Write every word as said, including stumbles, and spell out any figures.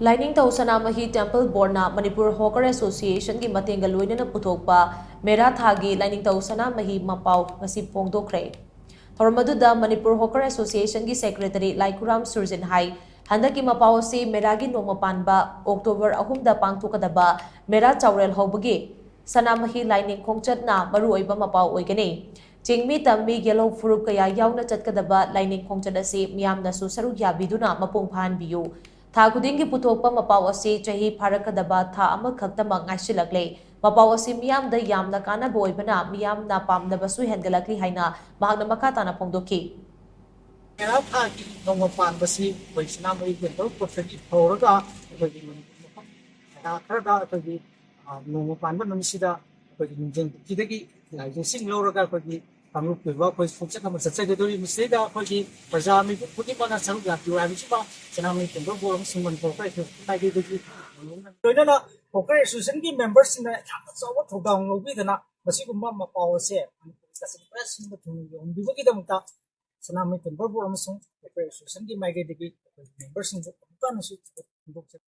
ꯂꯥꯏꯅꯤꯡꯊꯧ ꯁꯅꯥꯃꯍꯤ temple ꯕꯣꯔꯗꯅ Manipur hawker ꯑꯦꯁꯣꯁꯤꯌꯦꯁꯟꯒꯤ ꯃꯇꯦꯡꯒ ꯂꯣꯏꯅꯅ ꯄꯨꯊꯣꯛꯄ ꯃꯦꯔꯥ ꯊꯥꯒꯤ ꯂꯥꯏꯅꯤꯡꯊꯧ ꯁꯅꯥꯃꯍꯤ ꯃꯄꯥꯎ ꯉꯁꯤ ꯐꯣꯡꯗꯣꯛꯈ꯭ꯔꯦ꯫ ꯊꯧꯔꯝ ꯑꯗꯨꯗ ꯃꯅꯤꯄꯨꯔ ꯍꯣꯀꯔ ꯑꯦꯁꯣꯁꯤꯌꯦꯁꯟꯒꯤ ꯁꯦꯀ꯭ꯔꯦꯇꯔꯤ ꯂꯥꯏꯈꯨꯔꯥꯝ ꯁꯨꯔꯖꯤꯟ ꯍꯥꯏ, ꯍꯟꯗꯛꯀꯤ ꯃꯄꯥꯎ ꯑꯁꯤ ꯃꯦꯔꯥꯒꯤ ꯅꯣꯡꯃ ꯄꯥꯟꯕ ꯑꯣꯛꯇꯣꯕꯔ ꯑꯍꯨꯝꯗ ꯄꯥꯡꯊꯣꯛꯀꯗꯕ ꯃꯦꯔꯥ ꯆꯥꯎꯔꯦꯜ ꯍꯧꯕꯒꯤ ꯁꯅꯥꯃꯍꯤ ꯂꯥꯏꯅꯤꯡ ꯈꯣꯡꯆꯠꯅ ꯃꯔꯨꯑꯣꯏꯕ ꯃꯄꯥꯎ ꯑꯣꯏꯒꯅꯤ꯫ ꯆꯤꯡꯃꯤ ꯇꯝꯃꯤ ꯌꯦꯜꯍꯧ ꯐꯨꯔꯨꯞ ꯀꯌꯥ ꯌꯥꯎꯅ ꯆꯠꯀꯗꯕ ꯂꯥꯏꯅꯤꯡ ꯈꯣꯡꯆꯠ ꯑꯁꯤ ꯃꯤꯌꯥꯝꯅꯁꯨ ꯁꯔꯨꯛ ꯌꯥꯕꯤꯗꯨꯅ ꯃꯄꯨꯡ ꯐꯥꯍꯟꯕꯤꯌꯨ꯫ ꯊꯥ ꯈꯨꯗꯤꯡꯒꯤ ꯄꯨꯊꯣꯛꯄ ꯃꯄꯥꯎ ꯑꯁꯤ ꯆꯍꯤ ꯐꯥꯔꯛꯀꯗꯕ ꯊꯥ ꯑꯃꯈꯛꯇꯃꯛ ꯉꯥꯏꯁꯤꯜꯂꯛꯂꯦ꯫ ꯃꯄꯥꯎ ꯑꯁꯤ ꯃꯤꯌꯥꯝꯗ ꯌꯥꯝꯅ ꯀꯥꯟꯅꯕ ꯑꯣꯏꯕꯅ ꯃꯤꯌꯥꯝꯅ ꯄꯥꯝꯅꯕꯁꯨ ꯍꯦꯟꯒꯠꯂꯛꯂꯤ ꯍꯥꯏꯅ ꯃꯍꯥꯛꯅ ꯃꯈꯥ ꯇꯥꯅ ꯐꯣꯡꯗꯣꯛꯈꯤ꯫ ꯃꯦꯔꯥ ꯊꯥꯒꯤ ꯅꯣꯡꯃ ꯄꯥꯟꯕꯁꯤ ꯑꯩꯈꯣꯏ ꯁꯅꯥꯃꯍꯤ ꯇꯦꯝꯄꯜ ꯕꯣꯔꯗꯇꯒꯤ ꯍꯧꯔꯒ ꯑꯩꯈꯣꯏꯒꯤ ꯃꯅꯤꯄꯨꯔ ꯃꯐꯝ ꯀꯌꯥ ꯈꯔꯗ ꯑꯩꯈꯣꯏꯒꯤ, ꯑ, ꯅꯣꯡꯃ ꯄꯥꯟꯕ ꯅꯨꯃꯤꯠꯁꯤꯗ ꯑꯩꯈꯣꯏꯒꯤ ꯅꯤꯡꯖꯦꯟ ꯄꯨꯈ꯭ꯔꯤꯗꯒꯤ ꯂꯥꯏꯙꯨ ꯏꯁꯤꯡ ꯂꯧꯔꯒ ꯑꯩꯈꯣꯏꯒꯤ ꯀꯥꯡꯂꯨꯞꯀꯤ ꯑꯣꯏꯕ ꯑꯩꯈꯣꯏ ꯈꯣꯡꯆꯠ ꯑꯃ ꯆꯠꯆꯒꯗꯧꯔꯤ꯫ ꯃꯁꯤꯗꯩꯗ ꯑꯩꯈꯣꯏꯒꯤ ꯄ꯭ꯔꯖꯥ ꯃꯤꯄꯨꯝ ꯈꯨꯗꯤꯡꯃꯛꯅ ꯁꯔꯨꯛ ꯌꯥꯕꯤꯌꯨ ꯍꯥꯏꯕꯁꯤꯃ ꯁꯅꯥꯃꯍꯤ ꯇꯦꯝꯄꯜ ꯕꯣꯔꯗ ꯑꯃꯁꯨꯡ ꯃꯅꯤꯄꯨꯔ ꯍꯣꯀꯔ ꯑꯦꯁꯣꯁꯤꯌꯦꯁꯟ ꯃꯥꯏꯀꯩꯗꯒꯤ ꯂꯣꯏꯅꯅ ꯍꯣꯀꯔ ꯑꯦꯁꯣꯁꯤꯌꯦꯁꯟꯒꯤ ꯃꯦꯝꯕꯔꯁꯤꯡꯅ ꯌꯥꯝꯅ ꯆꯥꯎꯕ ꯊꯧꯗꯥꯡ ꯂꯧꯕꯤꯗꯅ ꯃꯁꯤꯒꯨꯝꯕ ꯃꯄꯥꯎ ꯑꯁꯦ ꯃꯅꯤꯄꯨꯔ ꯀꯥꯆꯤꯟ ꯀꯣꯌꯥ ꯁꯤꯟꯕ ꯊꯨꯡꯅ ꯌꯧꯍꯟꯕꯤꯕꯒꯤꯗꯃꯛꯇ ꯁꯅꯥꯃꯍꯤ ꯇꯦꯝꯄꯜ ꯕꯣꯔꯗ ꯑꯃꯁꯨꯡ ꯍꯣꯀꯔ ꯑꯦꯁꯣꯁꯤꯌꯦꯁꯟꯒꯤ ꯃꯥꯏꯀꯩꯗꯒꯤ ꯑꯩꯈꯣꯏꯒꯤ ꯃꯦꯝꯕꯔꯁꯤꯡꯕꯨ ꯑꯃꯨꯛꯀ ꯍꯟꯅꯁꯨ ꯊꯥꯒꯠꯄ ꯐꯣꯡꯗꯣꯛꯆꯔꯤ꯫